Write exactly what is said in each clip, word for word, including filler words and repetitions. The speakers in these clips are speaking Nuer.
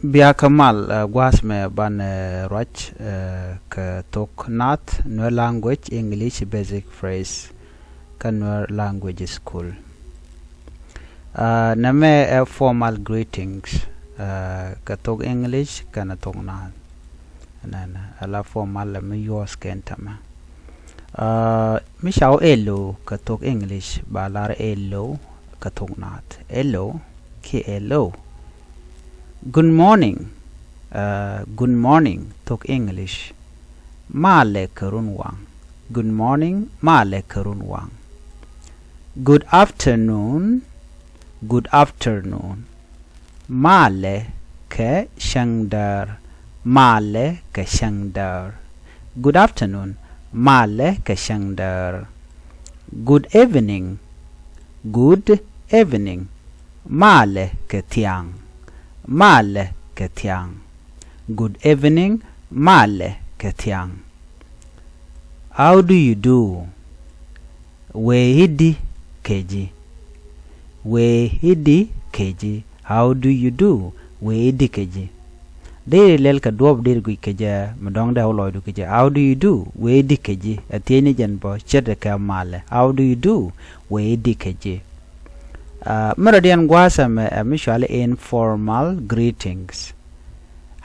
Bia kä mal, ɛ, gua̱a̱th mɛ banɛ, ɛ, ruac, ɛ, kɛ thok naath, Nuer language, English basic phrase, kä Nuer language school. Ɛ, nɛmɛ ɛ formal greetings, ɛ, kɛ thok English kɛnɛ thok naath. Nɛnɛ ala formal ɛ mi yuɔth kɛn tämɛ. Ɛ, mi ca wä hello kɛ thok English ba lar hello kɛ thok naath. Hello kiɛ hello. Good morning. Ɛ, good morning thok English. Malɛ kɛ run waŋ. Good morning, malɛ kɛ run waŋ. Good afternoon. Good afternoon. Malɛ kɛ cäŋdäär. Malɛ kɛ cäŋdäär. Good afternoon. Malɛ kɛ cäŋdäär. Good evening. Good evening. Malɛ kɛ thiaŋ. Malɛ kɛ thiaŋ. Good evening. Malɛ kɛ thiaŋ. How do you do? Wëë i̱di kɛ ji̱? Wëë i̱di kɛ ji̱? How do you do? Wëë i̱di kɛ ji̱? Deri lɛl kɛ duɔ̱ɔ̱p deri guic kɛ jɛ, mi dɔ̱ŋ dee wä lɔcdu kɛ jɛ. How do you do? Wëë i̱di kɛ ji̱? Ɛ thiecni jɛn bä ce̱t kɛ malɛ. How do you do? Wëë i̱di kɛ ji̱? Ɛ, mi rɔ̱diɛn gua̱a̱th ɛmɛ ɛ mi cɔali informal greetings.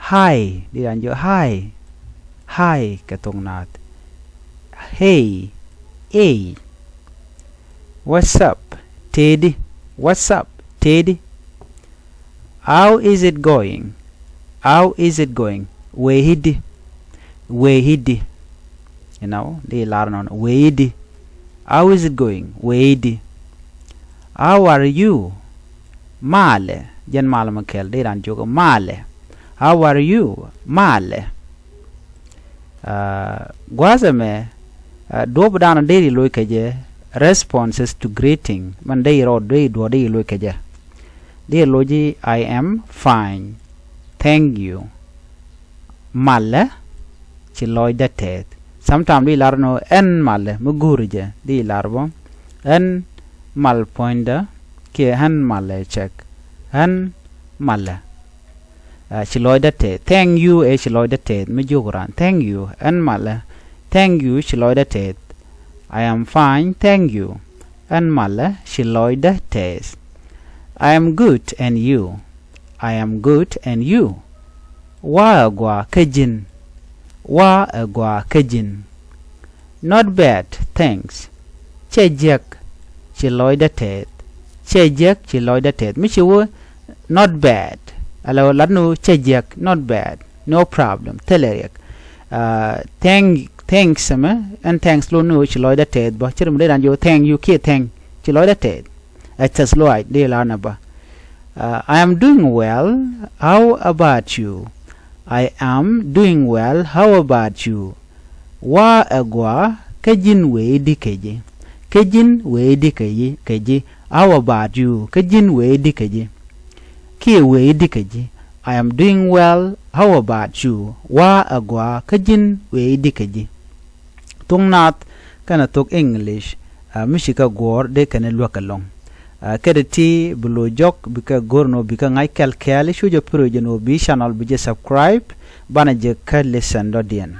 Hi, di ran jiök hi. Hi kɛ thok naath. Hey, hey. What's up, Teddy? What's up, Teddy? How is it going? How is it going? Wëë i̱di? Wëë i̱di? You know, di lar nɔn wëë i̱di? How is it going? Wëë i̱di? How are you? Malɛ. Jɛn malɛ mi kɛl di ran jiök malɛ. How are you? Malɛ. Ɛ, gua̱a̱th ɛmɛ, ɛ, duɔ̱ɔ̱p dan deri loc kɛ jɛ responses to greeting. Mɛn deri rɔɔd deri duɔ̱ɔ̱r deri loc kɛ jɛ. Deri loc ji̱ I am fine. Thank you. Malɛ, ci lɔcdä tɛth. Sometimes di lar ni ɣöö ɛn malɛ mi go̱o̱ri jɛ di lar bä. Ɛn mal puɔ̱nydä kiɛ ɛn malɛ cɛk. Ɛn malɛ. Ɛ, ci lɔcdä tɛth. Thank you ɛ ci lɔcdä tɛth mi jiök ran. Thank you. Ɛn malɛ. Thank you ci lɔcdä tɛth. I am fine, thank you. Ɛn malɛ ci lɔcdä tɛth. I am good and you? I am good and you? Wa ɛ gɔaa kä ji̱n? Wa ɛ gɔaa kä ji̱n? Not bad, thanks. Cɛ jiäk, ci lɔcdä tɛth. Cɛ jiäk, ci lɔcdä tɛth. Mi ci wä not bad, ala lat ni wä cɛ jiäk, not bad, no problem, thilɛ riɛk. Ɛ, thank, thanks ɛmɛ, ɛn thanks lot ni wä ci lɔcdä tɛth bä. Cɛ ri mi dee ran jiök thank you kiɛ thank, ci lɔcdä tɛth. Ɛ tɛth lɔaac di lar nɛ bä. Ɛ, I am doing well. How about you? I am doing well. How about you? Wa ɛ gɔaa kä ji̱n? Wëë i̱di kɛ ji̱? Kä ji̱n? Wëë i̱di kɛ ji̱, kɛ ji̱? How about you? Kä ji̱n? Wëë i̱di kɛ ji̱? Kiɛ wëë i̱di kɛ ji̱? I am doing well. How about you? Wa ɛ gɔaa kä ji̱n? Wëë i̱di kɛ ji̱? Thok naath kɛnɛ thok English, ɛ, mi ci kɛ guɔ̱ɔ̱r dee kɛn ɛ luäk ɛlɔ̱ŋ. Ɛ, kɛ dee ti bi lo̱c jɔk bikɛ go̱r ni ɣöö bikɛ ŋa̱c kɛl kɛɛl, i̱ cu jɛ privilege ni ɣöö bi channel bi jɛ subscribe, banɛ jɛ kä lesson dɔ̱diɛn.